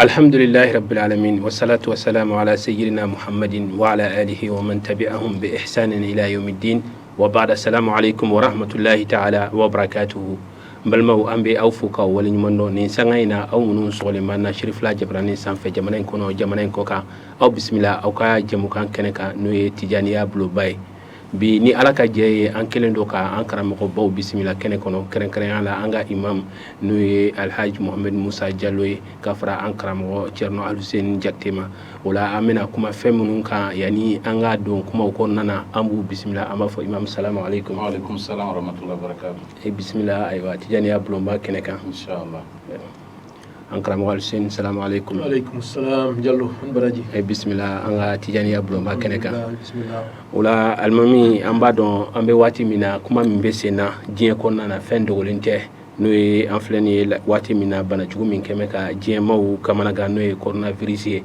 Alhamdulillahi rabbil alamin, wassalatu wassalamu ala sayyidina Muhammadin wa ala alihi wa man tabi'ahum bi ihsanin ila yawmiddin, wa ba'da. Assalamu alaikum wa rahmatullahi ta'ala wa barakatuhu. N balimaw, an bɛ aw fo k'aw waleɲuman dɔn nin sanga in na. Aw minnu sɔgɔlen b'an na Sirifila jabaranin sanfɛ, jamana in kɔnɔ, jamana in kɔ kan, aw bisimila aw ka jɛmukan kɛnɛ kan, n'o ye Tijaniya bulonba ye. Bi, ni Ala ka jɛ ye, an kɛlen don ka an karamɔgɔbaw bisimila kɛnɛ kɔnɔ, kɛrɛnkɛrɛnya la an ka imam, n'o ye Alhaji Mohamed Musa Jalo ye, ka fara an karamɔgɔ Cɛrino Aluseni Jakite ma. O la, an bɛna kuma fɛn minnu kan, yanni an ka don kumaw kɔnɔna na, an b'u bisimila. An b'a fɔ: imam, salamu aleykum. Waaleykum salam wa rahmatullahi wa barakatuh. E bisimila, ayiwa, Tijaniya bulonba kɛnɛ kan. Inshallah. An karamɔgɔ Aluseni, salamu aleykum. Aleykum salam, Jallo n baraji. E bisimila an ka Tijaniya bulonba kɛnɛ kan. Bisimila. O la, alimami, an b'a dɔn an bɛ waati min na, kuma min bɛ sen na diɲɛ kɔnɔna na, fɛn dogolen tɛ, n'o ye an filɛ nin ye waati min na, banajugu min kɛmɛ ka diɲɛmaw kamanagan, n'o ye coronavirus ye.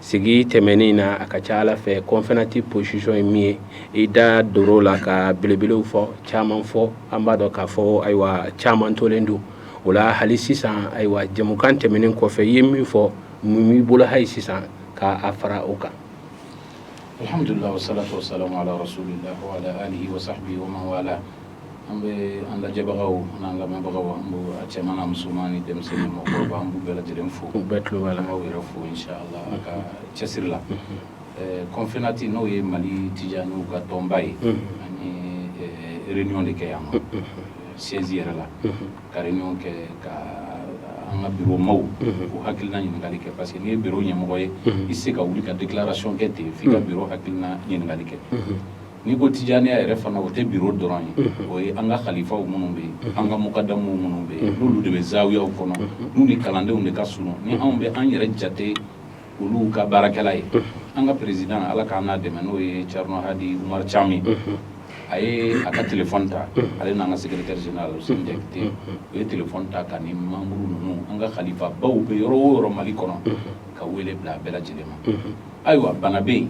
Sigi tɛmɛnen na, a ka ca Ala fɛ, Confénati position ye min ye, i da dor'o la ka belebelew fɔ, caman fɔ. An b'a dɔn k'a fɔ, ayiwa, caman tolen don o la hali sisan. Ayiwa, jɛmukan tɛmɛnen kɔfɛ, i ye min fɔ, mun b'i bolo hali sisan ka a fara o kan? Alhamdulillah, wa salatu wa salamu ala rasulillah wa ala alihi wa sahbihi wa man wala. An bɛ an lajɛbagaw n'an lamɛnbagaw, an b'u, a cɛman n'a musoman ni denmisɛnnin, mɔgɔkɔrɔba, an b'u bɛɛ lajɛlen fo. U bɛɛ tulo b'a la. An b'aw yɛrɛ fo, inshallah, a ka cɛsiri la. Confénati, n'o ye Mali Tijaniw ka tɔnba ye, an ye réunion de kɛ yan nɔ, siège yɛrɛ la, ka réunion kɛ ka an ka bureau maaw k'u hakilina ɲininkali kɛ, parce que n'i ye bureau ɲɛmɔgɔ ye, i tɛ se ka wuli ka déclaration kɛ ten f'i ka bureau hakilina ɲininkali kɛ. N'i ko Tijaniya yɛrɛ fana, o tɛ bureau dɔrɔn ye, o ye an ka khalifaw minnu bɛ yen, an ka mukadamuw minnu bɛ yen, n'olu de bɛ zawiyaw kɔnɔ, n'u ni kalandenw de ka surun, ni anw bɛ an yɛrɛ jate olu ka baarakɛla ye. An ka président, Ala k'an n'a dɛmɛ, n'o ye Thierno Hadi Umar Thiam ye, a ye a ka téléphone ta, ale n'an ka secrétaire général Hussein Diakité, u ye téléphone ta ka ni membre ninnu, an ka khalifa baw bɛ yɔrɔ o yɔrɔ Mali kɔnɔ, ka wele bila a bɛɛ lajɛlen ma. Ayiwa, bana bɛ yen.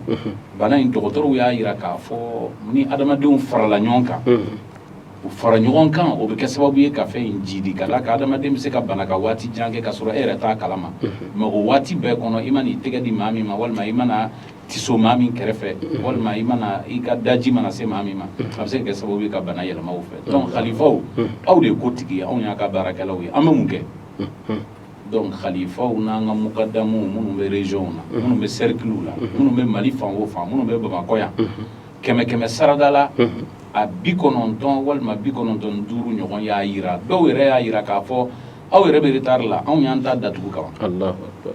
Bana in, dɔgɔtɔrɔw y'a jira k'a fɔ ni adamadenw farala ɲɔgɔn kan, u fara ɲɔgɔn kan, o bɛ kɛ sababu ye ka fɛn in jidi, ka d'a kan adamaden bɛ se ka bana ka waati jan kɛ ka sɔrɔ e yɛrɛ t'a kalama. Mais o waati bɛɛ kɔnɔ, i mana i tɛgɛ di maa min ma, walima i mana tiso maa min kɛrɛfɛ, walima i mana i ka daji mana se maa min ma, a bɛ se ka kɛ sababu ye ka bana yɛlɛma o fɛ. Donc khalifaw, aw de ye kotigi ye, anw y'a ka baarakɛlaw ye, an bɛ mun kɛ? Donc khalifaw n'an ka mukadamuw minnu bɛ région na, minnu bɛ cercle la, minnu bɛ Mali fan o fan, minnu bɛ Bamakɔ yan, kɛmɛ kɛmɛ sarada la, a 90 walima 95 ɲɔgɔn y'a yira. Dɔw yɛrɛ y'a yira k'a fɔ aw yɛrɛ bɛ retard la, anw y'an ta datugu kaban. Allahu akbar.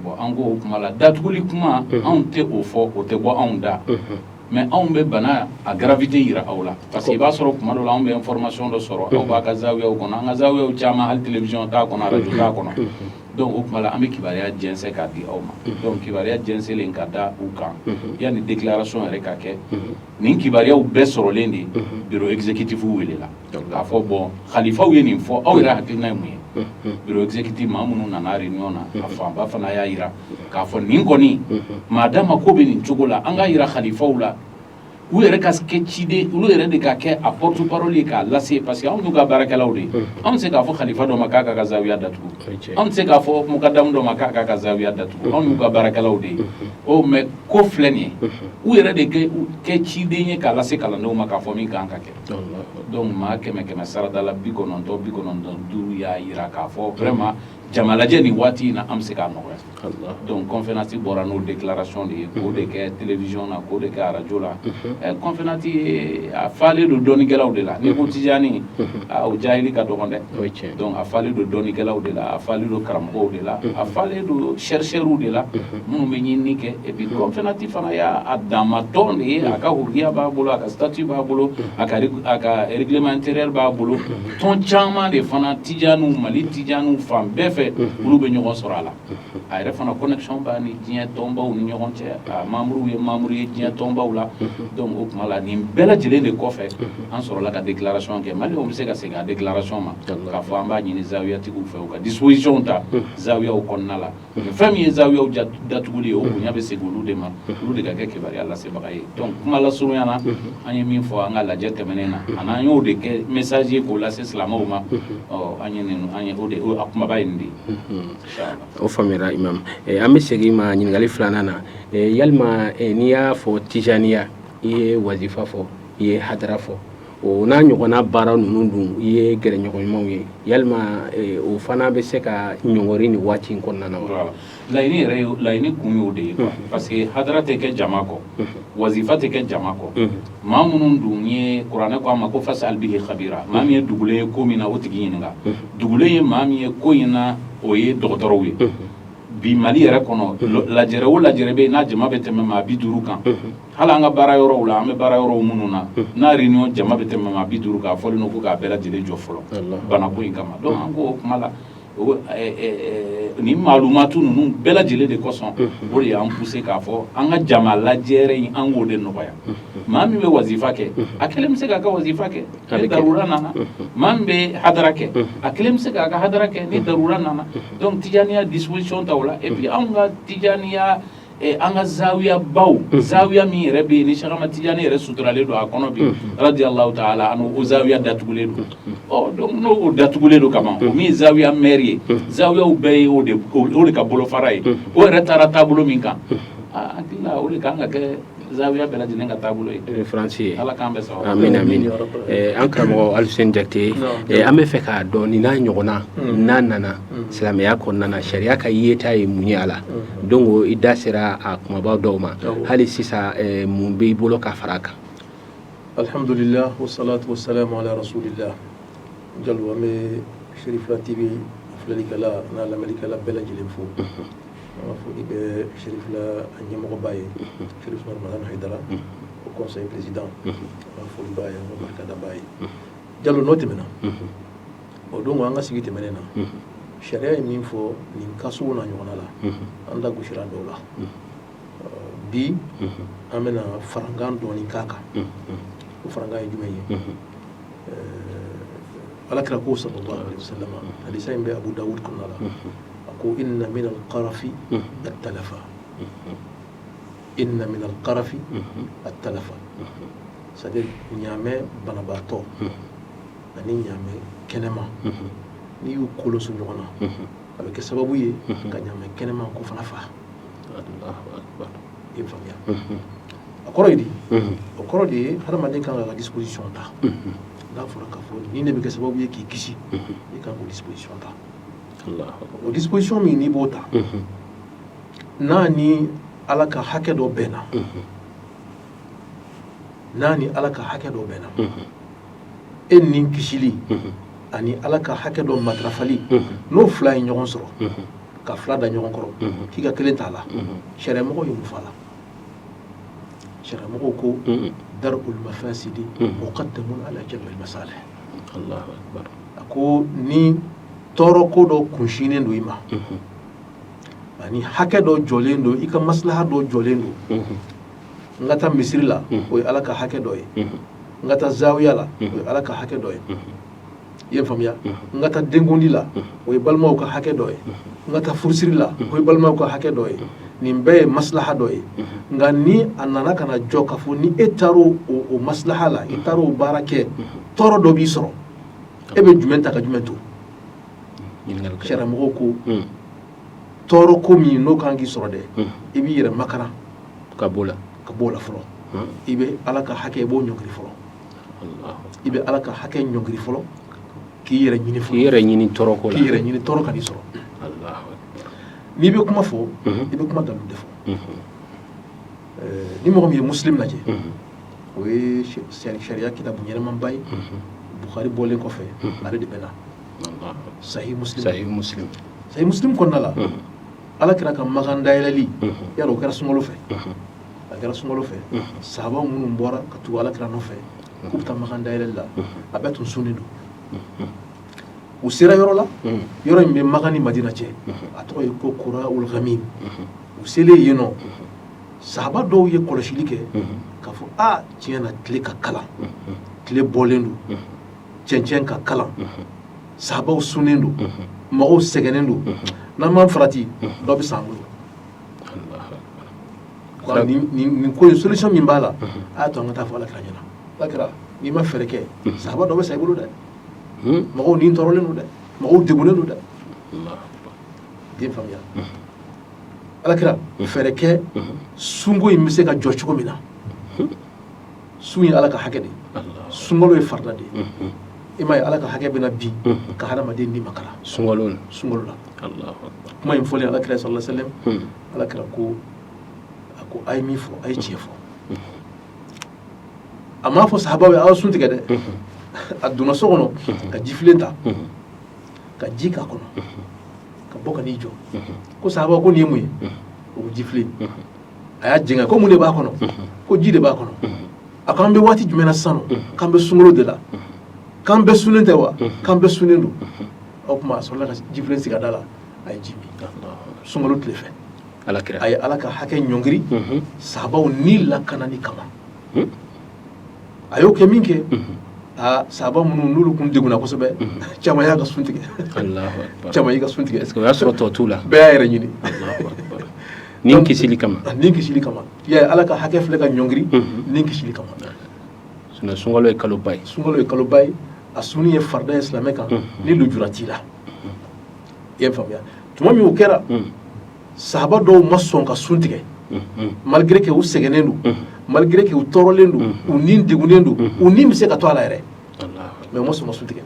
Bon, an ko o kuma la, datuguli kuma, anw tɛ o fɔ, o tɛ bɔ anw da, mais anw bɛ bana a gravité yira aw la, parce que i b'a sɔrɔ kuma dɔ la, anw bɛ information dɔ sɔrɔ, aw b'a ka zawiyaw kɔnɔ, an ka zawiyaw caman, hali télévision t'a kɔnɔ, radio t'a kɔnɔ. Donc o kuma la, an bɛ kibaruya jɛnsɛn k'a di aw ma. Donc kibaruya jɛnsɛnlen ka da u kan, yanni déclaration yɛrɛ ka kɛ, nin kibaruyaw bɛɛ sɔrɔlen de, bureau exécutif welela k'a fɔ: bon, khalifaw ye nin fɔ, aw yɛrɛ hakilina ye mun ye? Bureau exécutif maa minnu nana réunion na, a fanba fana y'a yira k'a fɔ nin kɔni, maadama ko bɛ nin cogo la, an k'a yira khalifaw la, u yɛrɛ ka kɛ ciden, olu yɛrɛ de ka kɛ a porte parole ye k'a lase, parce que anw n'u ka baarakɛlaw de ye. Anw tɛ se k'a fɔ khalifa dɔ ma k'a ka zawiya datugu, anw tɛ se k'a fɔ mukadamu dɔ ma k'a ka zawiya datugu, anw y'u ka baarakɛlaw de ye. O mais ko filɛ nin ye, u yɛrɛ de kɛ ciden ye k'a lase kalandenw ma k'a fɔ min kan ka kɛ. Donc maa kɛmɛ kɛmɛ sarada la, 90, 95 y'a yira k'a fɔ vraiment jamalajɛ nin waati in na, an bɛ se k'a nɔgɔya. Donc conférence bɔra n'o déclaration de ye, k'o de kɛ télévision na, k'o de kɛ radio la. Conférence ye, a falen don dɔnnikɛlaw de la. N'i ko Tijani, o jahili ka dɔgɔn dɛ. Donc a falen don dɔnnikɛlaw de la, a falen don karamɔgɔw de la, a falen don chercheurs de la, minnu bɛ ɲinini kɛ. Et puis conférence fana y'a danma tɔn de ye, a ka huriya b'a bolo, a ka statut b'a bolo, a ka règlement intérieur b'a bolo. Tɔn caman de fana, Tijaniw, Mali Tijaniw fan bɛɛ fɛ, olu bɛ ɲɔgɔn sɔrɔ a la. A yɛrɛ fana connexion b'a ni diɲɛ tɔnbaw ni ɲɔgɔn cɛ, a membre ye membre ye diɲɛ tɔnbaw la. Donc o tuma la, nin bɛɛ lajɛlen de kɔfɛ, an sɔrɔla ka déclaration kɛ. Maliyɛnw bɛ se ka segin a déclaration ma k'a fɔ an b'a ɲini zawiyatigiw fɛ, u ka disposition ta zawiyaw kɔnɔna la. Fɛn min ye zawiyaw datuguli ye, o bonya bɛ segin olu de ma, olu de ka kɛ kibaruya lasebaga ye. Donc kuma lasurunya na, an ye min fɔ an ka lajɛ tɛmɛnen na, ani an y'o de kɛ message ye k'o lase silamɛw ma, ɔ, an ye nin, an ye o de, a kumaba ye nin de ye. ye. O faamuyara imam. An bɛ segin ma ɲininkali filanan na. Yalima n'i y'a fɔ tijaniya, i ye wazifa fɔ, i ye hadara fɔ, o n'a ɲɔgɔnna baara ninnu dun, i ye gɛrɛɲɔgɔn ye, yalima o fana bɛ se ka ɲɔngɔri nin waati in kɔnɔna na wa? Laɲini yɛrɛ ye, laɲini kun y'o de ye, parce que hadara tɛ kɛ jama kɔ, wazifa tɛ kɛ jama kɔ. Maa minnu dun ye, kuranɛ ko a ma ko fasal bihi khabira, maa min ye dugulen ye ko min na, o tigi ɲininka. Dugulen ye maa min ye ko in na, o ye dɔgɔtɔrɔw ye. Bi Mali yɛrɛ kɔnɔ, lajɛrɛ o lajɛrɛ bɛ yen n'a jama bɛ tɛmɛ maa 50 kan, hali an ka baara yɔrɔw la, an bɛ baara yɔrɔw minnu na, n'a réunion jama bɛ tɛmɛ maa 50 kan, a fɔlen don ko k'a bɛɛ lajɛlen jɔ fɔlɔ banako in kama. Donc an ko o kuma la, nin maalumatu ninnu bɛɛ lajɛlen de kosɔn, o de y'an pousser k'a fɔ an ka jama lajɛrɛ in, an k'o de nɔgɔya. Maa min bɛ wazifa kɛ, a kelen bɛ se k'a ka wazifa kɛ ni darura nana. Maa min bɛ hadara kɛ, a kelen bɛ se k'a ka hadara kɛ ni darura nana. Donc tijaniya disposition ta o la. Et puis anw ka tijaniya, an ka zawiya baw, zawiya min yɛrɛ bɛ yen ni Cheikh Ahmad Tijani yɛrɛ suturalen don a kɔnɔ bi, radiyallahu ta'ala anhu, o zawiya datugulen don. Ɔ donc n'o o datugulen don kaban, o min ye zawiya maire ye, zawiyaw bɛɛ ye o de o de ka bolofara ye, o yɛrɛ taara taabolo min kan, aa hakili la o de kan ka kɛ zawiya bɛɛ lajɛlen ka taabolo ye. Référence ye. Ala k'an bɛɛ sababu. Amin, amin. An karamɔgɔ Alifuseni Jakite, an bɛ fɛ k'a dɔn nin n'a ɲɔgɔnna n'a nana silamɛya kɔnɔna na, sariya ka yeta ye mun ye a la? Donc i da sera a kumaba dɔw ma, hali sisan mun b'i bolo ka fara a kan? Alhamdulillah, wassalatu wassalamu ala rasulillah. Jalo, an bɛ Cherifla TV filɛlikɛla n'a lamɛnnikɛla bɛɛ lajɛlen fo. An ka foli bɛ Cherifla ɲɛmɔgɔba ye, Cherif Usman Madani Hayidara, au conseil président. An ka foli b'a ye, an ka barikada b'a ye. Jalo, n'o tɛmɛna o don, an ka sigi tɛmɛnen na, sariya ye min fɔ nin cas sugu n'a ɲɔgɔnna la, an da gosira dɔw la. Bi an bɛna farankan dɔɔni k'a kan. O farankan ye jumɛn ye? Ala kira ko sallallahu alaihi wasallam, hadisa in bɛ Abu Dawud kɔnɔna la, a ko inna min al-qarafi at-talafa, inna min al-qarafi at-talafa, c'est à dire ɲaamɛ banabaatɔ ani ɲaamɛ kɛnɛma, n'i y'u koloso ɲɔgɔn na, a bɛ kɛ sababu ye ka ɲaamɛ kɛnɛma ko fana fa. I ye faamuya? A kɔrɔ ye di? O kɔrɔ de ye hadamaden kan ka disposition ta. N'a fɔra k'a fɔ nin de bɛ kɛ sababu ye k'i kisi, i kan k'o disposition ta. O disposition min n'i b'o ta, n'a ni Ala ka hakɛ dɔ bɛnna, n'a ni Ala ka hakɛ dɔ bɛnna, e ni kisili ani Ala ka hakɛ dɔ matarafali, n'o fila ye ɲɔgɔn sɔrɔ, ka fila da ɲɔgɔn kɔrɔ k'i ka kelen t'a la, sariya mɔgɔw ye mun fɔ a la? Sariya mɔgɔw ko dar'ul mafasidi muqaddamun ala jalbil masalih. A ko ni tɔɔrɔ ko dɔ kunsinnen don i ma, ani hakɛ dɔ jɔlen don i ka, maslaha dɔ jɔlen don, n ka taa misiri la, o ye Ala ka hakɛ dɔ ye, n ka taa zawiya la, o ye Ala ka hakɛ dɔ ye, i ye faamuya? N ka taa denkundi la, o ye balimaw ka hakɛ dɔ ye, n ka taa furusiri la, o ye balimaw ka hakɛ dɔ ye, nin bɛɛ ye maslaha dɔ ye. Nka ni a nana ka na jɔ k'a fɔ ni e taar'o o maslaha la, i taar'o baara kɛ, tɔɔrɔ dɔ b'i sɔrɔ, e bɛ jumɛn ta ka jumɛn to? Sariya mɔgɔw ko tɔɔrɔ ko min n'o kan k'i sɔrɔ dɛ, i b'i yɛrɛ makaran ka b'o la. Ka b'o la fɔlɔ. I bɛ Ala ka hakɛ, i b'o ɲɔngiri fɔlɔ. I bɛ Ala ka hakɛ ɲɔngiri fɔlɔ k'i yɛrɛ ɲini fɔlɔ. K'i yɛrɛ ɲini tɔɔrɔ ko la. K'i yɛrɛ ɲini tɔɔrɔ ka n'i sɔrɔ. N'i bɛ kuma fɔ, i bɛ kuma dalu de fɔ. Ni mɔgɔ min ye Muslim lajɛ, o ye sariya kitabu ɲɛnɛmanba ye, Bukhari bɔlen kɔfɛ, ale de bɛ na Sahih Muslim. Sahih Muslim. Sahih Muslim kɔnɔna la, Ala kira ka Makan dayɛlɛli yarɔ, o kɛra sunkalo fɛ. A kɛra sunkalo fɛ. Sahaba minnu bɔra ka tugu Ala kira nɔfɛ k'u bɛ taa Makan dayɛlɛli la, a bɛɛ tun sunnen don. U sera yɔrɔ la, yɔrɔ in bɛ Makan ni Madina cɛ, a tɔgɔ ye ko Kura ul Ghamim. U selen yen nɔ, sahaba dɔw ye kɔlɔsili kɛ k'a fɔ a tiɲɛ na, tile ka kalan, tile bɔlen don, cɛncɛn ka kalan, sahabaw sunnen don, mɔgɔw sɛgɛnnen don, n'an m'an farati, dɔ bɛ s'an bolo. Nin ko in, solution min b'a la, a y'a to an ka taa fɔ Ala kira ɲɛna. Ala kira, n'i ma fɛɛrɛ kɛ, sahaba dɔ bɛ sa i bolo dɛ, mɔgɔw ni tɔɔrɔlen don dɛ, mɔgɔw degunnen don dɛ. I ye faamuya? Alakira fɛɛrɛ kɛ sunko in bɛ se ka jɔ cogo min na. Sun ye Ala ka hakɛ de ye, sunkalo ye farida de ye. I m'a ye, Ala ka hakɛ bɛna bin ka hadamaden ni makara. Sunkalo la. Sunkalo la. Kuma in fɔlen Alakira sallallahu alaihi wasallam, Alakira ko, a ko a ye min fɔ, a ye tiɲɛ fɔ. A m'a fɔ sahabaw ye aw sun tigɛ dɛ. A donna so kɔnɔ ka jifilen ta ka ji k'a kɔnɔ ka bɔ ka n'i jɔ. Ko sahabaw, ko nin ye mun ye? O ko jifilen. A y'a jɛngɛ, ko mun de b'a kɔnɔ? Ko ji de b'a kɔnɔ. A ko an bɛ waati jumɛn na sisan nɔ? K'an bɛ sunkalo de la. K'an bɛɛ sunnen tɛ wa? K'an bɛɛ sunnen don. O tuma a sɔrɔla ka jifilen sigi a da la, a ye ji min sunkalo tile fɛ. A ye Ala ka hakɛ ɲɔngiri sahabaw ni lakanani kama. A y'o kɛ min kɛ, aa, sahaba minnu n'olu kun degunna kosɛbɛ, caman y'a ka sun tigɛ, caman y'i ka sun tigɛ. Est-ce que o y'a sɔrɔ tɔ t'u la? Bɛɛ y'a yɛrɛ ɲini. Ni kisili kama. Ni kisili kama. I y'a ye, Ala ka hakɛ filɛ ka ɲɔngiri ni kisili kama. Sinon sunkalo ye kaloba ye. Sunkalo ye kaloba ye, a sunni ye farida ye silamɛ kan ni lujura t'i la. I ye faamuya? Tuma min o kɛra, sahaba dɔw ma sɔn ka sun tigɛ malgré que u sɛgɛnnen don, malgré que u tɔɔrɔlen don, u ni degunnen don, u ni bɛ se ka to a la yɛrɛ, mais u ma sɔn ka sun tigɛ.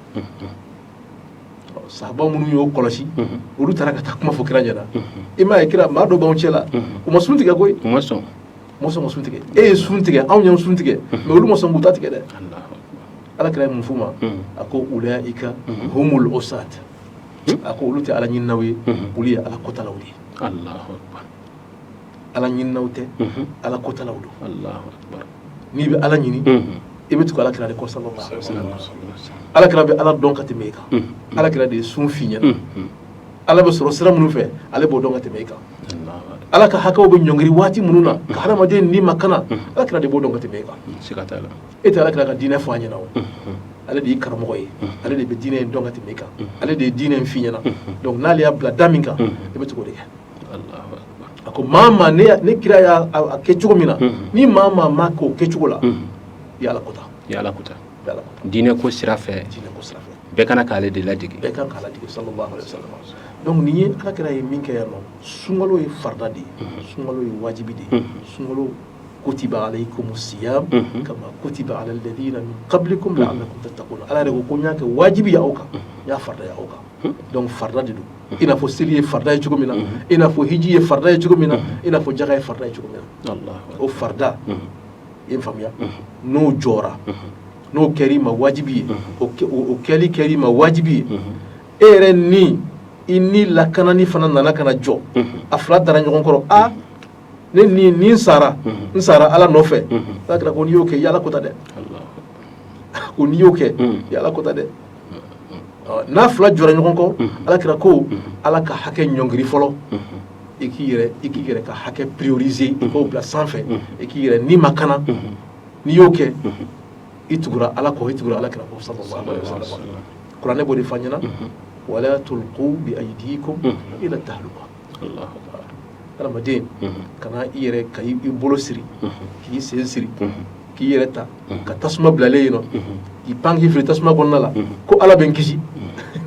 Sahaba minnu y'o kɔlɔsi, olu taara ka taa kuma fɔ kira ɲɛna. I m'a ye, kira, maa dɔ b'anw cɛ la, u ma sun tigɛ koyi. U ma sɔn. U ma sɔn ka sun tigɛ. E ye sun tigɛ, anw y'an sun tigɛ, mais olu ma sɔn k'u ta tigɛ dɛ. Ala kira ye mun f'u ma? A ko ulaika humul usat. A ko olu tɛ Ala ɲininaw ye, olu ye Ala kotalaw de ye. Ala ɲininaw tɛ, Ala kotalaw don. N'i bɛ Ala ɲini, i bɛ tugu Ala kira de kɔ sallallahu alaihi wasallam. Ala kira bɛ Ala dɔn ka tɛmɛ e kan. Ala kira de ye sun f'i ɲɛna. Ala bɛ sɔrɔ sira minnu fɛ, ale b'o dɔn ka tɛmɛ e kan. Ala ka hakɛw bɛ ɲɔngiri waati minnu na ka hadamaden ni makana, Ala kira de b'o dɔn ka tɛmɛ e kan. E tɛ Ala kira ka diinɛ fɔ an ɲɛna o. Ale de y'i karamɔgɔ ye, ale de bɛ diinɛ in dɔn ka tɛmɛ e kan, ale de ye diinɛ in f'i ɲɛna. Donc n'ale y'a bila da min kan, i bɛ tugu o de kɛ. A ko maa maa ne kira y'a kɛ cogo min na, ni maa maa ma k'o kɛcogo la, i y'Ala kota. I y'Ala kota. Diinɛ ko sira fɛ. Diinɛ ko sira fɛ. Bɛɛ kana k'ale de ladege. Bɛɛ kan k'a ladege sallallahu alaihi wasallam. Donc nin ye Ala kira ye min kɛ yan nɔ, sunkalo ye farida de ye, sunkalo ye wajibi de ye. Sunkalo, kutiba alaykum siyam kama kutiba ala alladhina min qablikum la'allakum tattaqun. Ala yɛrɛ ko ko n y'a kɛ wajibi ye aw kan, n y'a farida ye aw kan. Donc farida de don, i n'a fɔ seli ye farida ye cogo min na, i n'a fɔ hiji ye farida ye cogo min na, i n'a fɔ jaga ye farida ye cogo min na. O farida, i ye faamuya, n'o jɔra, n'o kɛr'i ma wajibi ye, o kɛli kɛr'i ma wajibi ye, e yɛrɛ ni i ni lakanani fana nana ka na jɔ, a fila dara ɲɔgɔn kɔrɔ. A ne ni n sara, n sara Ala nɔfɛ. Ala kira ko n'i y'o kɛ, i y'Ala kota dɛ. Ko n'i y'o kɛ, i y'Ala kota dɛ. N'a fila jɔra ɲɔgɔn kɔ, Ala kira ko Ala ka hakɛ ɲɔngiri fɔlɔ, i k'i yɛrɛ ka hakɛ prioriser, i k'o bila sanfɛ, i k'i yɛrɛ ni makana. N'i y'o kɛ, i tugura Ala kɔ, i tugura Ala kira kɔ sallallahu alaihi wasallam. Kuranɛ b'o de fɔ an ɲɛna: wala tulqu bi aydikum ila tahluka. Adamaden kana i yɛrɛ ka i bolo siri, k'i sen siri, k'i yɛrɛ ta ka tasuma bilalen yen nɔ, k'i pan k'i fili tasuma kɔnɔna la ko Ala bɛ n kisi.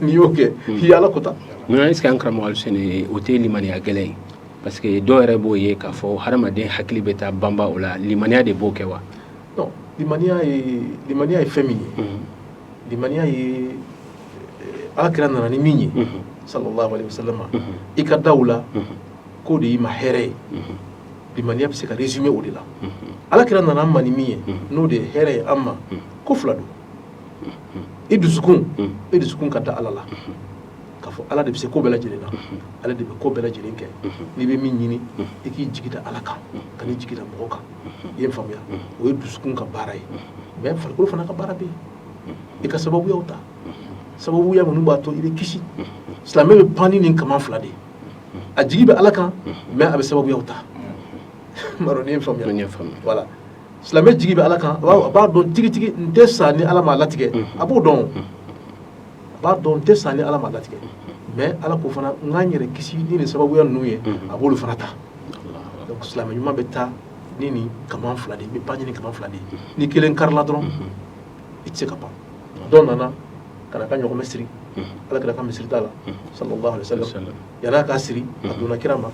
N'i y'o kɛ, i ye Ala kota. Maintenant, est ce que an karamɔgɔ Aluseni, o tɛ limaniya gɛlɛn ye? Parce que dɔw yɛrɛ b'o ye k'a fɔ hadamaden hakili bɛ taa banba o la. Limaniya de b'o kɛ wa? Non, limaniya ye fɛn min ye, limaniya ye Ala kira nana ni min ye sallallahu alaihi wasallam, i ka da o la k'o de y'i ma hɛrɛ ye. Limaniya bɛ se ka résumer o de la. Ala kira nana an ma ni min ye, n'o de ye hɛrɛ ye an ma, ko fila don. I dusukun ka da Ala la k'a fɔ Ala de bɛ se ko bɛɛ lajɛlen na, ale de bɛ ko bɛɛ lajɛlen kɛ. N'i bɛ min ɲini, i k'i jigi da Ala kan, ka n'i jigi da mɔgɔ kan. I ye n faamuya? O ye dusukun ka baara ye. Mais farikolo fana ka baara bɛ yen. I ka sababuyaw ta, sababuya minnu b'a to i bɛ kisi. Silamɛ bɛ pan ni nin kaman fila de ye: a jigi bɛ Ala kan, mais a bɛ sababuyaw ta. M'a dɔn n'i ye n faamuya. N ye faamuya. Voilà, silamɛ jigi bɛ Ala kan, a b'a dɔn tigitigi n tɛ sa ni Ala m'a latigɛ. A b'o dɔn, a b'a dɔn n tɛ sa ni Ala m'a latigɛ, mais Ala ko fana n k'an yɛrɛ kisi ni nin sababuya ninnu ye, a b'olu fana ta. Donc silamɛ ɲuman bɛ taa ni nin kaman fila de ye, i bɛ pan ni nin kaman fila de ye. Ni kelen karila dɔrɔn, i tɛ se ka pan. Dɔ nana Ka na ka ɲɔgɔmɛ siri Ala kira ka misiri da la, sallallahu alaihi wasallam. Yan'a ka siri, a donna kira ma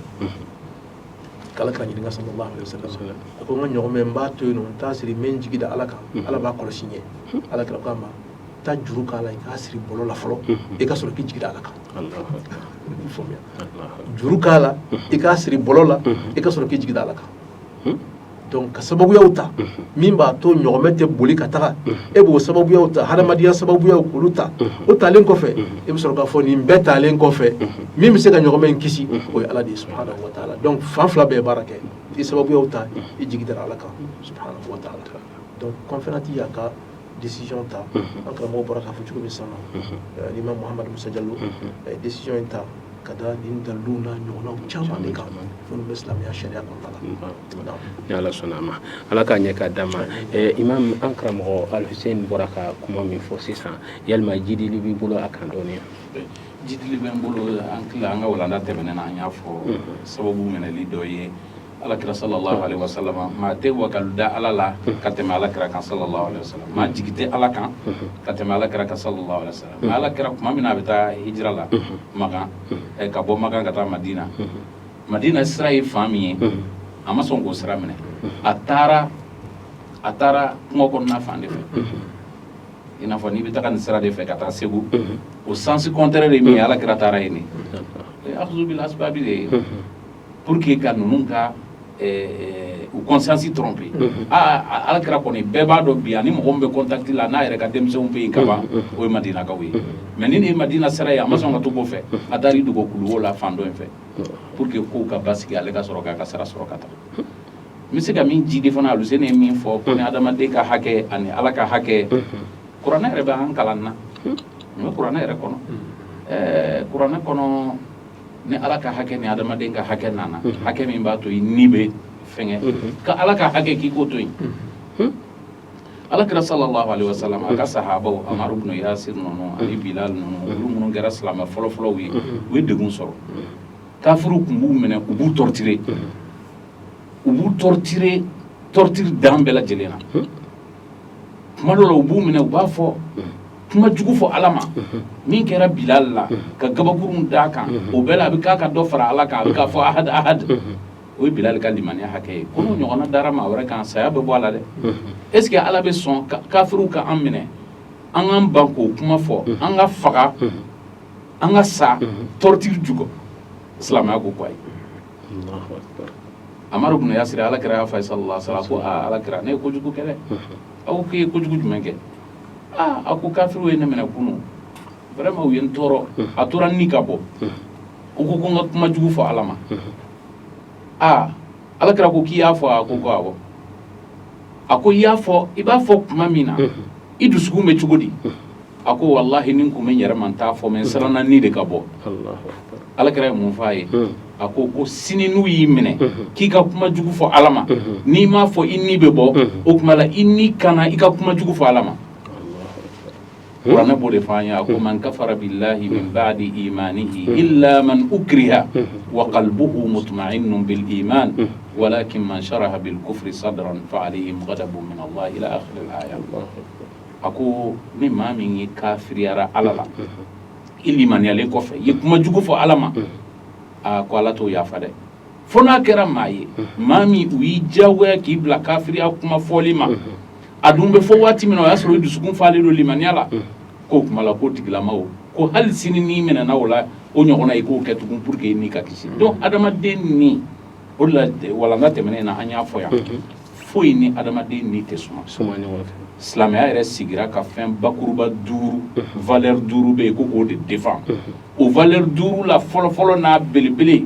k'Ala kira ɲininka, sallallahu alaihi wasallam. A ko n ka ɲɔgɔmɛ, n b'a to yen nɔ, n t'a siri, n bɛ n jigi da Ala kan, Ala b'a kɔlɔsi n ye. Ala kira k'a ma, taa juru k'a la, i k'a siri bɔlɔ la fɔlɔ, i ka sɔrɔ k'i jigi da Ala kan. I faamuya? Juru k'a la, i k'a siri bɔlɔ la, i ka sɔrɔ k'i jigi da Ala kan. Donc ka sababuyaw ta min b'a to ɲɔgɔmɛ tɛ boli ka taga, e b'o sababuyaw ta, hadamadenya sababuyaw k'olu ta. O talen kɔfɛ, e bɛ sɔrɔ k'a fɔ nin bɛɛ talen kɔfɛ, min bɛ se ka ɲɔgɔmɛ in kisi, o ye Ala de ye, subhanahu wa taala. Donc fan fila bɛɛ ye baara kɛ: i sababuyaw ta, i jigi dara Ala kan, subhanahu wa taala. Donc conférence y'a ka décision ta. An karamɔgɔ bɔra k'a fɔ cogo min sisan nɔ, l'imam Muhammad Musa Jallo a ye décision in ta ka da nin daliluw n'a ɲɔgɔnnaw caman de kan minnu bɛ silamɛya sariya kɔnɔna la. Ni Ala sɔnna a ma, Ala k'a ɲɛ k'a d'a ma. Imam, an karamɔgɔ Alhussein bɔra ka kuma min fɔ sisan, yalima jidili b'i bolo a kan dɔɔni? Jidili bɛ n bolo. An tila an ka walanda tɛmɛnen na, an y'a fɔ sababu minɛli dɔ ye Alakira sallallahu alaihi wasallam. Maa tɛ wakalu da Ala la ka tɛmɛ Alakira kan, sallallahu alaihi wasallam. Maa jigi tɛ Ala kan ka tɛmɛ Alakira kan, sallallahu alaihi wasallam. Mais Alakira, tuma min na a bɛ taa hijira la Makan, ka bɔ Makan ka taa Madina, Madina sira ye fan min ye, a ma sɔn k'o sira minɛ. A taara kungo kɔnɔna fan de fɛ, i n'a fɔ n'i bɛ taga nin sira de fɛ ka taa Segu, o sens contraire de min ye, Alakira taara yen de. Akhzu bil asbabi de ye pour que ka ninnu ka u conscience tromper. Aa, Alakira kɔni, bɛɛ b'a dɔn bi, ani mɔgɔ min bɛ contact la n'a yɛrɛ ka denmisɛnw bɛ yen kaban, o ye Madinakaw ye. Mais ni nin ye Madina sira ye, a ma sɔn ka to k'o fɛ. A taara i dogo kuluwo la fan dɔ in fɛ pour que kow ka basigi, ale ka sɔrɔ k'a ka sira sɔrɔ ka taa. N bɛ se ka min jidi fana, Aluseni ye min fɔ ko ni adamaden ka hakɛ ani Ala ka hakɛ, kuranɛ yɛrɛ bɛ an kalan na. Nin bɛ kuranɛ yɛrɛ kɔnɔ, kuranɛ kɔnɔ, ni Ala ka hakɛ ni adamaden ka hakɛ nana, hakɛ min b'a to i ni bɛ fɛngɛ, ka Ala ka hakɛ k'i k'o to yen. Ala kira sallallahu alaihi wasallam, a ka sahabaw, Amaru ibn Yasir ninnu ani Bilal ninnu, olu minnu kɛra silamɛ fɔlɔfɔlɔw ye, u ye degun sɔrɔ. Kafiriw tun b'u minɛ, u b'u torturer, u b'u torturer, torture dan bɛɛ lajɛlen na. Tuma dɔw la, u b'u minɛ, u b'a fɔ kuma jugu fɔ Ala ma. Min kɛra Bilal la, ka gabakurun d'a kan, o bɛɛ la a bɛ k'a ka dɔ fara Ala kan, a bɛ k'a fɔ ahad ahad. O ye Bilal ka limaniya hakɛ ye. Ko n'o ɲɔgɔnna dara maa wɛrɛ kan, saya bɛ bɔ a la dɛ. Est ce que Ala bɛ sɔn kafiriw ka an minɛ, an k'an ban k'o kuma fɔ, an ka faga, an ka sa torture jukɔ? Silamɛya ko ayi. Amaru ibn Yasir, Ala kira y'a fɔ a ye, sallallahu alaihi wasallam, ko aa, Ala kira, ne ye kojugu kɛ dɛ. A ko k'i ye kojugu jumɛn kɛ? Aa, a ko kafiriw ye ne minɛ kunun, vraiment u ye n tɔɔrɔ, a tora ni ka bɔ, u ko ko n ka kuma jugu fɔ Ala ma. Aa, Ala kira ko k'i y'a fɔ? A ko awɔ. A ko i y'a fɔ, i b'a fɔ tuma min na, i dusukun bɛ cogo di? A ko walahi, ni n kun bɛ n yɛrɛ ma, n t'a fɔ, mais n siranna ni de ka bɔ. Ala kira ye mun fɔ a ye? A ko ko sini n'u y'i minɛ k'i ka kuma jugu fɔ Ala ma, n'i m'a fɔ, i ni bɛ bɔ. O tuma la, i ni kana i ka kuma jugu fɔ Ala ma. Kuranɛ b'o de fɔ an ye. A ko man kafara billahi min ba'di imanihi illa man ukriha wa qalbuhu mutma'innun bil iman walakin man sharaha bil kufri sadran fa alayhim ghadabun min Allah, ila akhir al aya. A ko ni maa min ye kafiriyara Ala la, i limaniyalen kɔfɛ, i ye kuma jugu fɔ Ala ma, a ko Ala t'o yafa dɛ, fo n'a kɛra maa ye, maa min u y'i diyagoya k'i bila kafiriya kuma fɔli ma. A dun bɛ fɔ waati min na, o y'a sɔrɔ i dusukun falen don limaniya la. K'o kuma la, k'o tigilamaw ko hali sini n'i minɛna o la, o ɲɔgɔnna, i k'o kɛ tugun pour que i ni ka kisi. Donc adamaden ni, o de la walanda tɛmɛnen na, an y'a fɔ yan, foyi ni adamaden ni tɛ suma. Suma ɲɔgɔn fɛ. Silamɛya yɛrɛ sigira ka fɛn bakuruba duuru, valeur duuru bɛ yen ko k'o de défend. O valeur duuru la, fɔlɔfɔlɔ n'a belebele,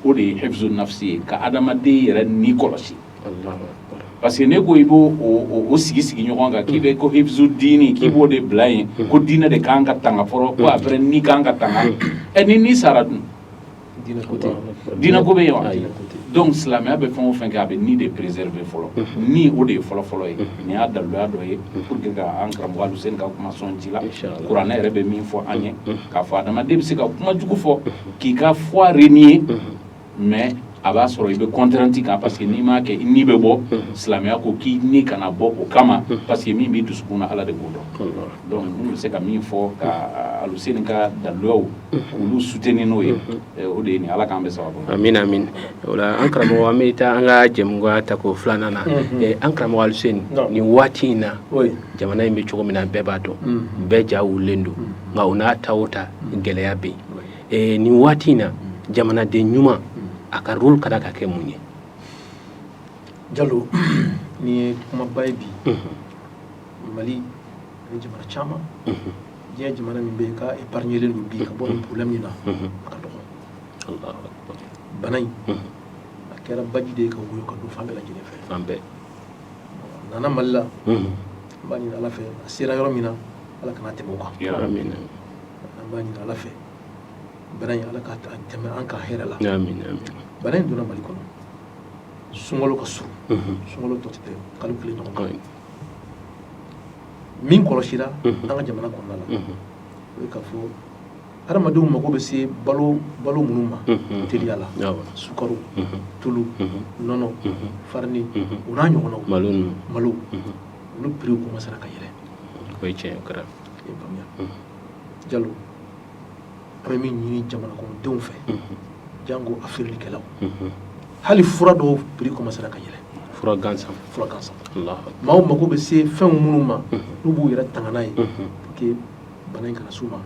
o de ye hifzu nafsi ye, ka adamaden yɛrɛ ni kɔlɔsi. Parce que ne ko i b'o o sigi sigi ɲɔgɔn kan, k'i bɛ ko hifzu diini, k'i b'o de bila yen, ko diinɛ de kan ka tanga fɔlɔ, ko après ni kan ka tanga. Ɛ, ni ni sara dun? Diinɛ ko bɛ yen wa? Donc silamɛya bɛ fɛn o fɛn kɛ, a bɛ ni de préserver fɔlɔ. Ni o de ye fɔlɔ fɔlɔ ye. Nin y'a daluya dɔ ye pour que ka an karamɔgɔ Aluseni ka kuma sɔn ji la. Kuranɛ yɛrɛ bɛ min fɔ an ye, k'a fɔ adamaden bɛ se ka kuma jugu fɔ k'i ka foi renier, mais A b'a sɔrɔ i bɛ contrainte kan, parce que n'i m'a kɛ, i ni bɛ bɔ. Silamɛya ko k'i ni kana bɔ o kama, parce que min b'i dusukun na, Ala de b'o dɔn. Donc n bɛ se ka min fɔ ka Aluseni ka daluyaw k'olu soutenir n'o ye, o de ye nin. Ala k'an bɛ sababu ma. Amin, amin. O la, an karamɔgɔ, an bɛ taa an ka jɛmukan tako filanan na. An karamɔgɔ Aluseni, nin waati in na, jamana in bɛ cogo min na, bɛɛ b'a dɔn, bɛɛ ja wulilen don. Nka o n'a ta o ta, gɛlɛya bɛ yen. Nin waati in na, jamanaden ɲuman, a ka rôle ka ka kɛ mun ye? Jalo, nin ye kumaba ye bi. Mali ani jamana caman, diɲɛ jamana min bɛ yen k'a épargné don bi ka bɔ nin problème in na, a ka dɔgɔ. Bana in, a kɛra baji de ye ka woyo ka don fan bɛɛ lajɛlen fɛ. Fan bɛɛ. A nana Mali la. N b'a ɲini Ala fɛ, a sera yɔrɔ min na, Ala kana tɛmɛ o kan. An b'a ɲini Ala fɛ, bana in, Ala ka tɛmɛ an ka hɛrɛ la. Bana in donna Mali kɔnɔ, sunkalo ka surun, sunkalo tɔ tɛ tɛmɛ kalo 1 ɲɔgɔn kan. Min kɔlɔsira an ka jamana kɔnɔna la, o ye k'a fɔ hadamadenw mago bɛ se balo balo minnu ma teliya la, sukaro, tulu, nɔnɔ, farini, o n'a ɲɔgɔnnaw, malo, olu prix commencera ka yɛlɛ. O ye tiɲɛ, o kɛra. I ye faamuya, Jalo? An bɛ min ɲini jamana kɔnɔdenw fɛ, jango a feerelikɛlaw, hali fura dɔw prix commencera ka yɛlɛ. Fura gansan? Fura gansan. Maaw mago bɛ se fɛn minnu ma n'u b'u yɛrɛ tanga n'a ye pour que bana in kana s'u ma,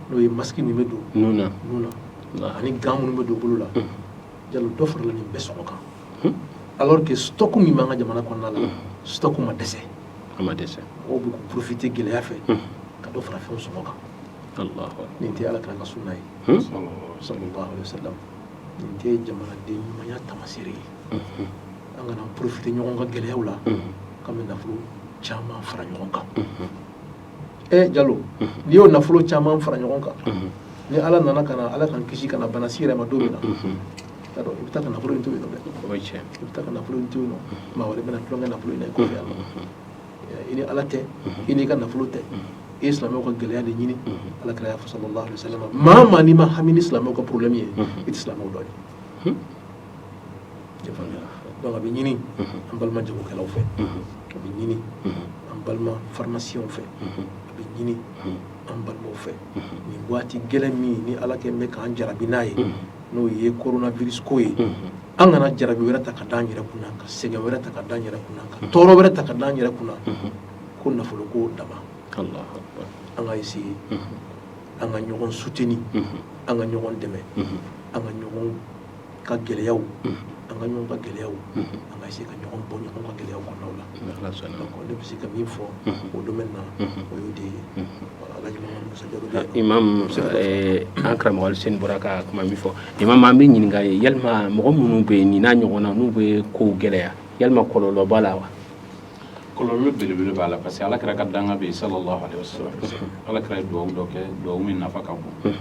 n'o ye masque min bɛ don nun na, nun na, ani gants minnu bɛ don bolo la, Jalo, dɔ farala nin bɛɛ sɔngɔ kan, alors que stock min b'an ka jamana kɔnɔna la, stock ma dɛsɛ. A ma dɛsɛ. Mɔgɔw bɛ k'u profiter gɛlɛya fɛ ka dɔ fara fɛnw sɔngɔ kan. Nin tɛ Ala kira ka sunna ye, sallallahu alaihi wasallam. Nin tɛ jamanaden ɲumanya tamaseere ye. An kana profiter ɲɔgɔn ka gɛlɛyaw la k'an bɛ nafolo caman fara ɲɔgɔn kan. Ɛ Jalo, n'i y'o nafolo caman fara ɲɔgɔn kan, ni Ala nana ka na, Ala k'an kisi, ka na bana si yɛrɛ ma don min na, y'a dɔn, i bɛ taa ka nafolo in to yen nɔ dɛ. I bɛ taa ka nafolo in to yen nɔ, maa wɛrɛ bɛna tulonkɛ nafolo in na i kɔfɛ yan nɔ. I ni Ala tɛ, i n'i ka nafolo tɛ. I ye silamɛw ka gɛlɛya de ɲini. Ala kira y'a fɔ, sallallahu alaihi wasallam, maa maa n'i ma hami ni silamɛw ka problème ye, i tɛ silamɛw dɔn ye. Donc a bɛ ɲini an balima jagokɛlaw fɛ, a bɛ ɲini an balima pharmaciens fɛ, a bɛ ɲini an balimaw fɛ, nin waati gɛlɛn min ni Ala kɛ bɛ k'an jarabi n'a ye, n'o ye coronavirus ko ye, an kana jarabi wɛrɛ ta ka d'an yɛrɛ kunna, ka sɛgɛn wɛrɛ ta ka d'an yɛrɛ kunna, ka tɔɔrɔ wɛrɛ ta ka d'an yɛrɛ kunna ko nafolo ko dama. An ka essayer an ka ɲɔgɔn soutenir, an ka ɲɔgɔn dɛmɛ, an ka ɲɔgɔn ka gɛlɛyaw, an ka ɲɔgɔn ka gɛlɛyaw, an ka essayer ka ɲɔgɔn bɔ ɲɔgɔn ka gɛlɛyaw kɔnɔnaw la. Donc ne bɛ se ka min fɔ o domaine na, o y'o de ye. Alhaji Mamadu Musa Jalo bɛ yen. Imam, an karamɔgɔ Aluseni bɔra ka kuma min fɔ, imam, an bɛ ɲininka, yalima mɔgɔ minnu bɛ yen, nin n'a ɲɔgɔnna, n'u bɛ kow gɛlɛya, yalima kɔlɔlɔ b'a la wa? Kɔlɔlɔ belebele b'a la, parce que Ala kira ka danga bɛ yen, sallallahu alaihi wasallam. Ala kira ye duwawu dɔ kɛ, duwawu min nafa ka bon,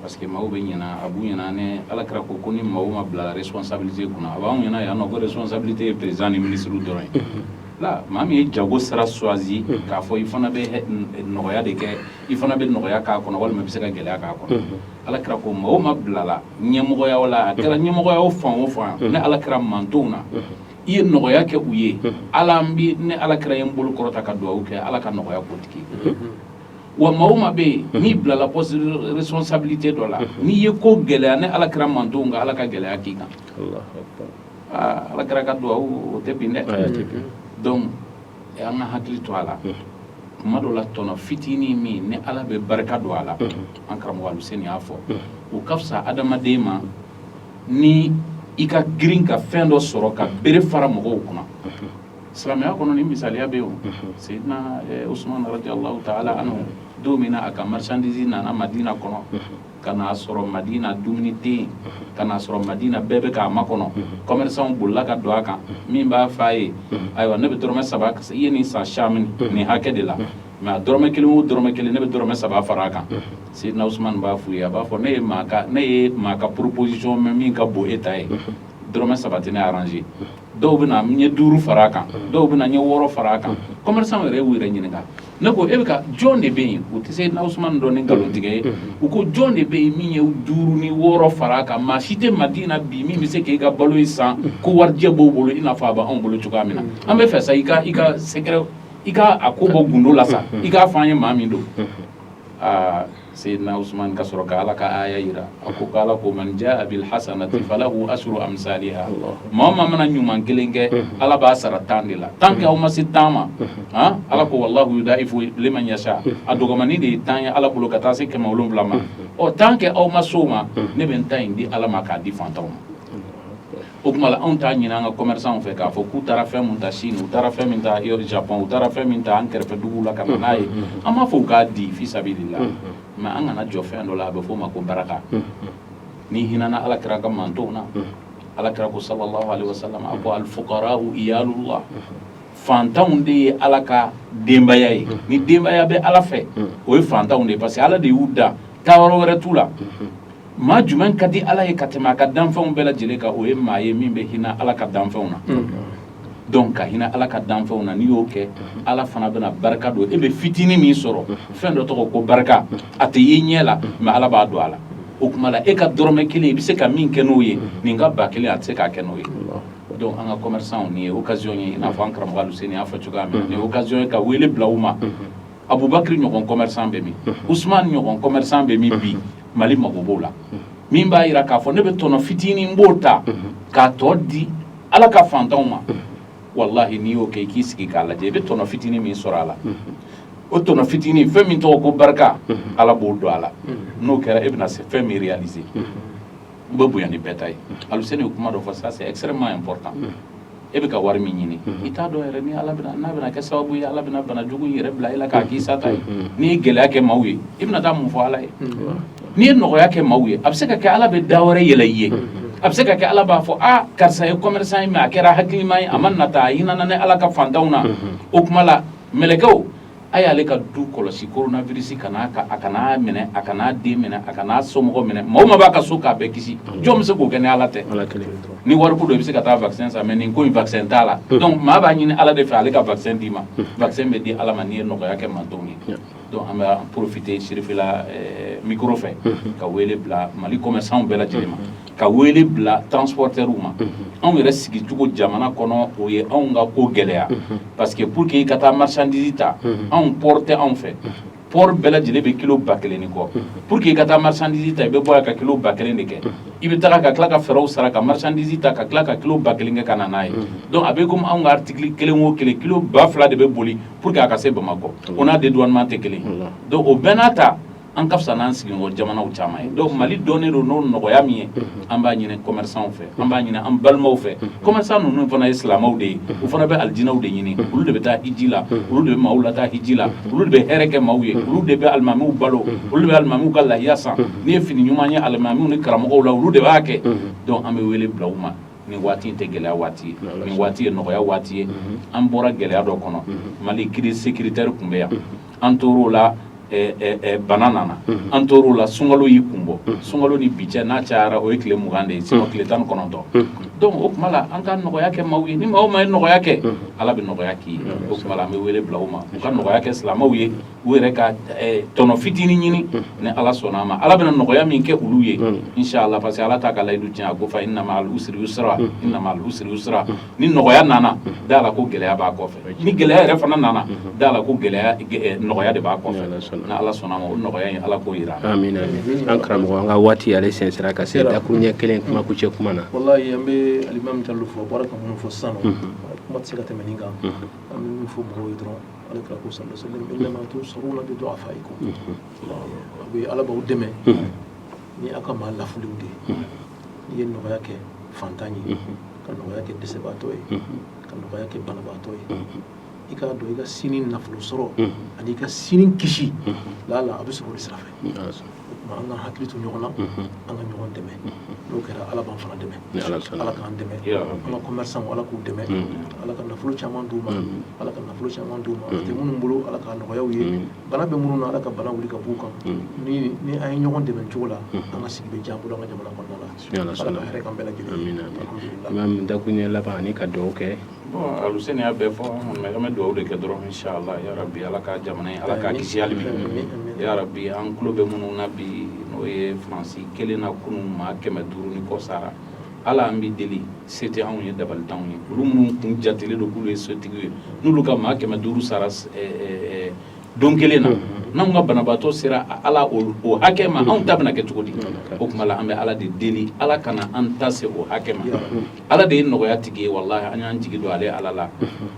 parce que maaw bɛ ɲina, a b'u ɲɛna ni Ala kira ko ni maaw ma bila responsabilité kunna, a b'anw ɲɛna yan nɔ ko responsabilité ye président ni ministre dɔrɔn ye. La maa min ye jago sira choisi k'a fɔ i fana bɛ nɔgɔya de kɛ, i fana bɛ nɔgɔya k'a kɔnɔ walima i bɛ se ka gɛlɛya k'a kɔnɔ. Ala kira ko maa o maa bilala ɲɛmɔgɔya la, a kɛra ɲɛmɔgɔya o fan o fan, ne Ala kira mantonw na, i ye nɔgɔya kɛ u ye, Ala n bi ne Ala kira ye n bolo kɔrɔta ka duwawu kɛ, Ala ka nɔgɔya k'o tigi ye. Wa maa o maa bɛ yen n'i bilala poste responsabilité dɔ la, n'i ye ko gɛlɛya, ne Ala kira mantonw kan, Ala ka gɛlɛya k'i kan. Ala kira ka duwawu, o tɛ bin dɛ. Donc an ka hakili to a la. Kuma dɔ la, tɔnɔ fitinin min ni Ala bɛ barika don a la, an karamɔgɔ Aluseni y'a fɔ, o ka fisa adamaden ma ni i ka girin ka fɛn dɔ sɔrɔ ka bere fara mɔgɔw kunna. Silamɛya kɔnɔ, ni misaliya bɛ yen. O Seyidina Usman radiyallahu ta'ala anhu, don min na a ka marchandise nana Madina kɔnɔ, ka n'a sɔrɔ Madina dumuni tɛ yen, ka n'a sɔrɔ Madina bɛɛ bɛ k'a makɔnɔ, commerçant bolila ka don a kan. Min b'a f'a ye, ayiwa, ne bɛ dɔrɔmɛ 3, i ye nin san Sham nin hakɛ de la, mais a dɔrɔmɛ 1 o dɔrɔmɛ 1, ne bɛ dɔrɔmɛ 3 fara a kan. Seyidina Usman b'a f'u ye, a b'a fɔ, ne ye maa ka proposition mɛn min ka bon e ta ye, dɔrɔmɛ 3 tɛ ne arranger. Dɔw bɛ na, n ye 5 fara a kan, dɔw bɛ na, n ye 6 fara a kan. Commerçant yɛrɛ y'u yɛrɛ ɲininka, Ne ko e bɛ ka jɔn de bɛ yen, u tɛ Seyidina Usumani dɔn ni nkalontigɛ ye. U ko jɔn de bɛ yen min ye 5 ni 6 fara a kan? Maa si tɛ Madina bi min bɛ se k'e ka balo in san ko warijɛ b'o bolo i n'a fɔ a b'anw bolo cogoya min na. An bɛ fɛ sa i ka secret, i ka a ko bɔ gundo la sa, i k'a fɔ an ye maa min don. Aa, Seyidina Usumani ka sɔrɔ ka Ala ka aya yira. A ko ko Ala ko: man jaa bil hasanati falahu asru amsaliha. Maa o maa mana ɲuman kelen kɛ, Ala b'a sara 10 de la. Tant que aw ma se 10 ma, han, Ala ko wallahu yudaifu liman yasha. A dɔgɔmani de ye 10 ye Ala bolo ka taa se 700 ma. Ɔ, tant que aw ma s'o ma, ne bɛ n ta in di Ala ma k'a di fantanw ma. O tuma la, anw t'a ɲini an ka commerçant fɛ k'a fɔ k'u taara fɛn mun ta Chine, u taara fɛn min ta Japon, u taara fɛn min ta an kɛrɛfɛ duguw la ka na n'a ye. An b'a fɔ u k'a di fi sabilillah, mais an kana jɔ fɛn dɔ la, a bɛ f'o ma ko baraka. Ni hinɛna Ala kira ka mantonw na, Ala kira ko sallallahu alaihi wasallam, a ko alfuqara'u iyalullah, fantanw de ye Ala ka denbaya ye. Ni denbaya bɛ Ala fɛ, o ye fantanw de ye, parce que Ala de y'u da, taayɔrɔ wɛrɛ t'u la. Maa jumɛn ka di Ala ye ka tɛmɛ a ka danfɛnw bɛɛ lajɛlen kan? O ye maa ye min bɛ hinɛ Ala ka danfɛnw na. Donc ka hinɛ Ala ka danfɛnw na, n'i y'o kɛ, Ala fana bɛna barika don e bɛ fitinin min sɔrɔ. Fɛn dɔ tɔgɔ ko barika, a tɛ ye ɲɛ la, mais Ala b'a don a la. O tuma la, e ka dɔrɔmɛ kelen, i bɛ se ka min kɛ n'o ye, nin ka 1000, a tɛ se k'a kɛ n'o ye. Donc an ka commerçant, nin ye occasion ye, i n'a fɔ an karamɔgɔ Aluseni y'a fɔ cogoya min na, nin ye occasion ye ka wele bila u ma. Abubakari ɲɔgɔn commerçant bɛ min? Usumani ɲɔgɔn commerçant bɛ min? Bi Mali mago b'o la, min b'a yira k'a fɔ ne bɛ tɔnɔ fitinin n b'o ta k'a tɔ di Ala ka fantanw ma. Walahi, n'i y'o kɛ, i k'i sigi k'a lajɛ, i bɛ tɔnɔ fitinin min sɔrɔ a la, o tɔnɔ fitinin, fɛn min tɔgɔ ko barika, Ala b'o don a la. N'o kɛra, e bɛna se fɛn min réaliser, u bɛ bonya ni bɛɛ ta ye. Aluseni ye kuma dɔ fɔ, ça c'est extrêmement important. E bɛ ka wari min ɲini, i t'a dɔn yɛrɛ ni Ala bɛna n'a bɛna kɛ sababu ye, Ala bɛna bana jugu in yɛrɛ bila e la k'a k'i sa ta ye. N'i ye gɛlɛya kɛ maaw ye, i bɛna taa mun fɔ Ala ye? N'i ye nɔgɔya kɛ maaw ye, a bɛ se ka kɛ Ala bɛ da wɛrɛ yɛlɛ i ye. A bɛ se ka kɛ Ala b'a fɔ: aa, karisa ye commerçant ye, mais a kɛra hakilima ye, a ma nata, a hinɛna ni Ala ka fantanw na. O kuma la, mɛlɛkɛw, a y'ale ka du kɔlɔsi, coronavirus kana a kan'a minɛ, a kan'a den minɛ, a kan'a somɔgɔ minɛ, maa o maa b'a ka so, k'a bɛɛ kisi. Jɔn bɛ se k'o kɛ ni Ala tɛ? Ni wariko don, i bɛ se ka taa vaccin san, mais nin ko in, vaccin t'a la. Donc maa b'a ɲini Ala de fɛ ale ka vaccin d'i ma. Vaccin bɛ di Ala ma n'i ye nɔgɔya kɛ mantonw ye. Donc an bɛ profiter Sirifila micro fɛ ka wele bila Mali commerçant bɛɛ lajɛlen ma, ka wele bila transporteurs ma. Anw yɛrɛ sigicogo jamana kɔnɔ, o ye anw ka ko gɛlɛya, parce que pour que i ka taa marchandise ta, anw port tɛ anw fɛ. Port bɛɛ lajɛlen bɛ kilo 1000 ni kɔ. Pour que i ka taa marchandise ta, i bɛ bɔ yan ka kilo 1000 de kɛ, i bɛ taga ka tila ka fɛɛrɛw sara ka marchandise ta, ka tila ka kilo 1000 kɛ ka na n'a ye. Donc a bɛ komi anw ka article kelen o kelen, kilo 2000 de bɛ boli pour que a ka se Bamakɔ. O n'a dédouanement tɛ kelen. Donc o bɛɛ n'a ta, an ka fisa n'an sigiɲɔgɔn jamanaw caman ye. Donc Mali dɔnnen don n'o nɔgɔya min ye, an b'a ɲini commerçant fɛ, an b'a ɲini an balimaw fɛ. Commerçant ninnu fana ye silamɛw de ye, u fana bɛ alijinɛw de ɲini. Olu de bɛ taa hiji la, olu de bɛ maaw lataa hiji la, olu de bɛ hɛrɛ kɛ maaw ye, olu de bɛ alimamiw balo, olu de bɛ alimamiw ka lahiya san. N'i ye fini ɲuman ye alimamiw ni karamɔgɔw la, olu de b'a kɛ. Donc an bɛ wele bila u ma. Nin waati in tɛ gɛlɛya waati ye, nin waati ye nɔgɔya waati ye. An bɔra gɛlɛya dɔ kɔnɔ, Mali crise sécuritaire tun bɛ yan, an tor'o la, bana nana, an tor'o la, sunkalo y'i kun bɔ. Sunkalo ni bi cɛ, n'a cayara, o ye tile 20 de ye, sinon tile 19. Donc o tuma la, an ka nɔgɔya kɛ maaw ye. Ni maa o maa ye nɔgɔya kɛ, Ala bɛ nɔgɔya k'i ye. O tuma la, an bɛ wele bila u ma, u ka nɔgɔya kɛ silamɛw ye, u yɛrɛ ka tɔnɔ fitinin ɲini. Ni Ala sɔnna a ma, Ala bɛna nɔgɔya min kɛ olu ye, inshallah, parce que Ala t'a ka layidu tiɲɛ. A ko fa inna ma'al usri yusra, inna ma'al usri yusra. Ni nɔgɔya nana, da la ko gɛlɛya b'a kɔfɛ. Ni gɛlɛya yɛrɛ fana nana, da la ko gɛlɛya, nɔgɔya de b'a kɔfɛ. Ni Ala sɔnna a ma, o nɔgɔya in, Ala k'o yira. Amin, amin. An karamɔgɔ, an ka waati ale sɛnsɛra ka se dakuruɲɛ kelen, kuma kucɛ kuma na. Wallahi, an bɛ alimami Jalo fɔ, a bɔra ka mun fɔ sisan nɔ, kuma tɛ se ka tɛmɛ nin kan. An bɛ min fɔ mɔgɔw ye dɔrɔn, Ala kira ko sallallahu alaihi wasallam: innama tunsaruna bi du'afaikum. A bɛ Ala b'aw dɛmɛ ni aw ka maa lafulenw de ye. N'i ye nɔgɔya kɛ fantan ye, ka nɔgɔya kɛ dɛsɛbaatɔ ye, ka nɔgɔya kɛ banabaatɔ ye, i k'a dɔn i ka sini nafolo sɔrɔ ani i ka sini kisi lala, a bɛ sɔrɔ o de sira fɛ. O tuma, an ka hakili to ɲɔgɔn na, an ka ɲɔgɔn dɛmɛ. N'o kɛra, Ala b'an fana dɛmɛ. Ala k'an dɛmɛ. An ka commerçant, Ala k'u dɛmɛ. Ala ka nafolo caman d'u ma, Ala ka nafolo caman d'u ma. A tɛ minnu bolo, Ala k'a nɔgɔya u ye. Bana bɛ minnu na, Ala ka bana wuli ka b'u kan. Ni an ye ɲɔgɔn dɛmɛ cogo la, an ka sigi bɛ diya an bolo an ka jamana kɔnɔna la. Ala ka hɛrɛ k'an bɛɛ lajɛlen ye. Alhamdulillah. Imam, dakuruɲɛ laban ani ka dugawu kɛ. Bon, Aluseni y'a bɛɛ fɔ. An kɔni bɛ, an bɛ dugawu de kɛ dɔrɔn, inshallah ya rabbi, Ala ka jamana in, Ala k'a kisi hali bi. Ya rabbi, an tulo bɛ minnu na bi, n'o ye Faransi kelen na kunun maa 500 ni kɔ sara. Ala, an b'i deli, se tɛ anw ye, dabali t'anw ye. Olu minnu kun jatelen don k'olu ye setigiw ye, n'olu ka maa 500 sara don kelen na, n'anw ka banabaatɔ sera Ala o hakɛ ma, anw ta bɛna kɛ cogo di? O tuma la, an bɛ Ala de deli, Ala kana an ta se o hakɛ ma. Ala de ye nɔgɔya tigi ye. Walahi, an y'an jigi don ale Ala la,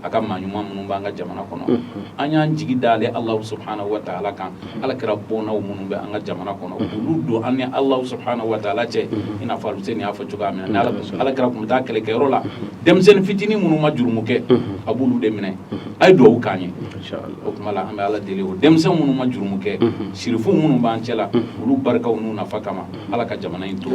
a ka maa ɲuman minnu b'an ka jamana kɔnɔ, an y'an jigi da ale Alahu subhanahu wa taala kan, Ala kira bɔnnaw minnu bɛ an ka jamana kɔnɔ, olu don an ni Alahu subhanahu wa taala cɛ. I n'a fɔ Aluseni y'a fɔ cogoya min na, ni Ala kira tun bɛ taa kɛlɛkɛyɔrɔ la, denmisɛnnin fitinin minnu ma jurumu kɛ, a b'olu de minɛ. A ye dugawu k'an ye. O tuma la, an bɛ Ala deli, o denmisɛn minnu ma jurumu kɛ, sirifu minnu b'an cɛ la, olu barikaw n'u nafa kama, Ala ka jamana in to.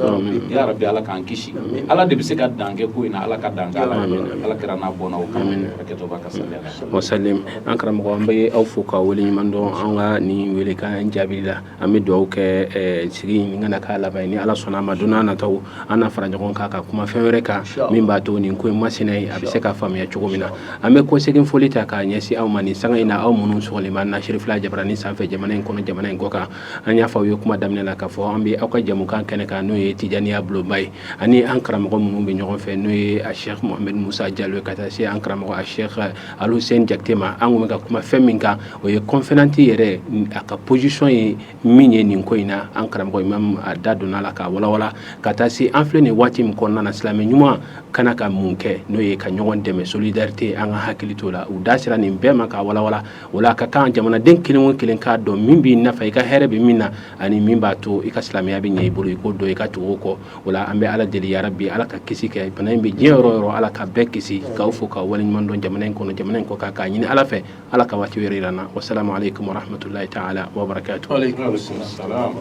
Ya rabbi, Ala k'an kisi. Ala de bɛ se ka dan kɛ ko in na, Ala ka dan k'a la, Ala kira n'a bɔnna o kama, hakɛto b'a ka sali ala. Wasalim. An karamɔgɔ, an bɛ aw fo ka waleɲuman dɔn an ka nin welekan jaabi la. An bɛ dugawu kɛ sigi in kana k'a laban ye. Ni Ala sɔnna a ma, don n'a nataw, an na fara ɲɔgɔn kan ka kuma fɛn wɛrɛ kan min b'a to nin ko in masina in a bɛ se ka faamuya cogo min na. An bɛ kɔsegin foli ta k'a ɲɛsin aw ma nin sanga in na, aw minnu sɔgɔlen b'an na Serifila Jabarani sanfɛ, jamana in kɔnɔ, jamana in kɔ kan. An y'a fɔ aw ye kuma daminɛ la k'a fɔ an bɛ aw ka jɛmukan kɛnɛ kan, n'o ye Tijaniya bulonba ye, ani an karamɔgɔ minnu bɛ ɲɔgɔn fɛ, n'o ye a Sheikh Mohamed Musa Jalo ye, ka taa se an karamɔgɔ a Sheikh Aluseni Jakite ma. An kun bɛ ka kuma fɛn min kan, o ye conférence yɛrɛ, a ka position ye min ye nin ko in na. An karamɔgɔ imam a da donna la k'a walawala, ka taa se an filɛ nin waati min kɔnɔna na, silamɛ ɲuman kana ka mun kɛ, n'o ye ka ɲɔgɔn dɛmɛ, solidarité, an ka hakili t'o la. U da sera nin bɛɛ ma k'a walawala. O la, a ka kan jamanaden kelen o kelen k'a dɔn min b'i nafa, i ka hɛrɛ bɛ min na, ani min b'a to i ka silamɛya bɛ ɲɛ i bolo, i k'o dɔn, i ka tugu o kɔ. O la, an bɛ Ala deli, ya rabbi, Ala ka kisi kɛ. Bana in bɛ diɲɛ yɔrɔ o yɔrɔ, Ala ka bɛɛ kisi. K'aw fo k'aw waleɲuman dɔn, jamana in kɔnɔ, jamana in kɔ kan, k'a ɲini Ala fɛ, Ala ka waati wɛrɛ yira an na. Wasalamu aleykum warahmatulahi taala wabarakatuh. Aleykum salam.